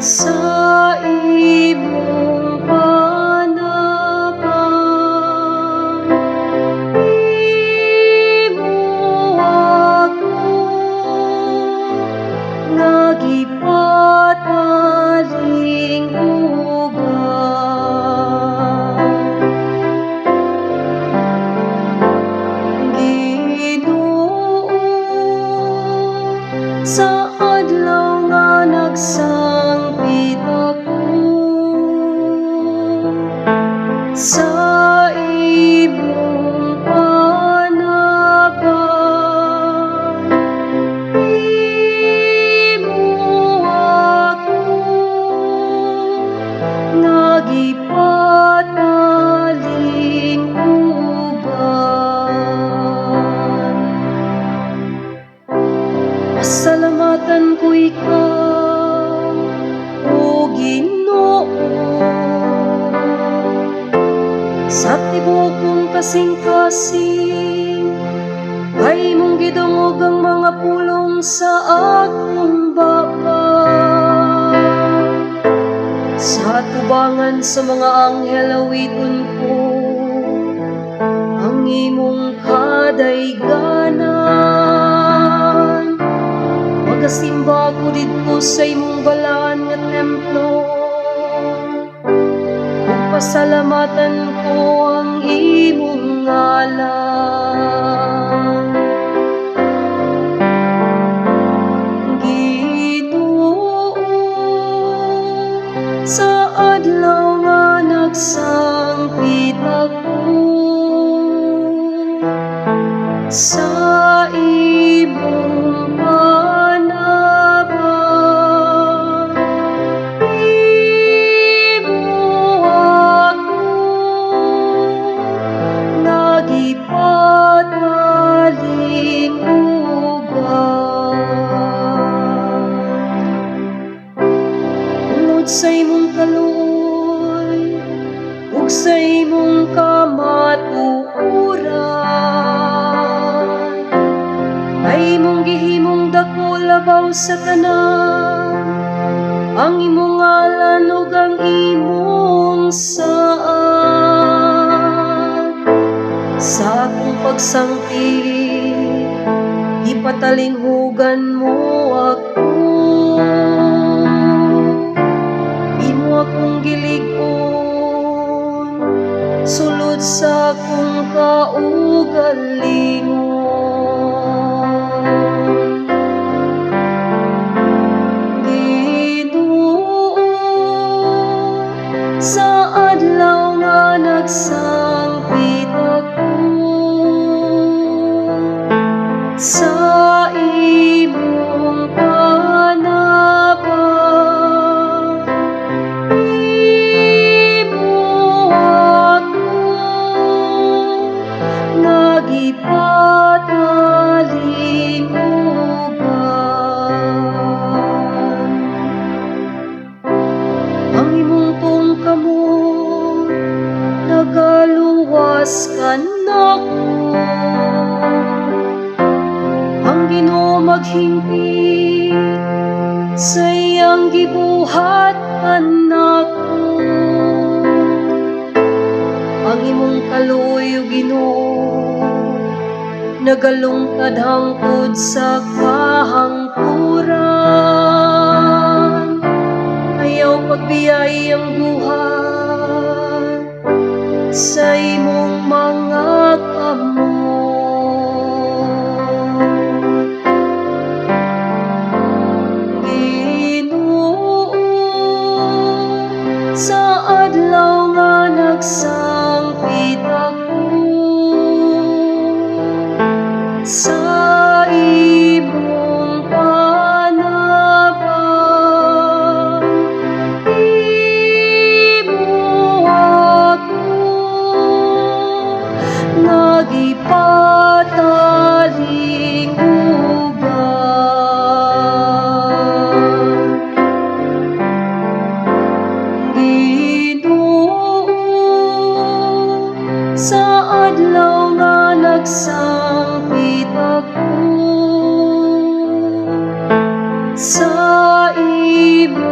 Sa imong panabang, imo ako nga gipatalinghugan. Ginoo, sa adlaw nga nagsangpit ako, sa imong panabang, imo ako nga gipatalinghugan. Pasalamatan ko ikaw, O Ginoo, sa tibuok kong kasing-kasing, kay imong gidungog ang mga pulong sa akong baba. Sa atubangan sa mga anghel, awiton ko ang imong kadayganan. Magasimba ko didto sa imong balaan nga templo, ug pasalamatan ko ang imong ngalan. Ginoo, sa adlaw nga nagsangpit ako, sa imong panabang, imo ako nga gipatalinghugan. Tungod sa imong kaluoy ug sa imong kamatuoran, ay imong gihimong dako labaw sa tanan ang imong ngalan ug ang imong saad. Sa akong pagsangpit, gipatalinghugan mo ako. Imo akong gilig-on sulod sa akong kaugalingon. Ginoo, sa adlaw nga nagsangpit ako, sa imong panabang, imo ako nga gipatalinghugan. Ang imong tuong kamot nagaluwas kanako. Ang Ginoo maghingpit sa iyang gibuhat kanako. Ang imong kaluoy, O Ginoo, nagalungtad hangtod sa kahangturan. Ayaw pagbiyai ang buhat sa imong mga kamot. Ginoo, sa adlaw nga nagsangpit ako, sa imong panabang, imo ako nga gipatalinghugan. Ginoo, sa adlaw nga nagsangpit ako, sa imong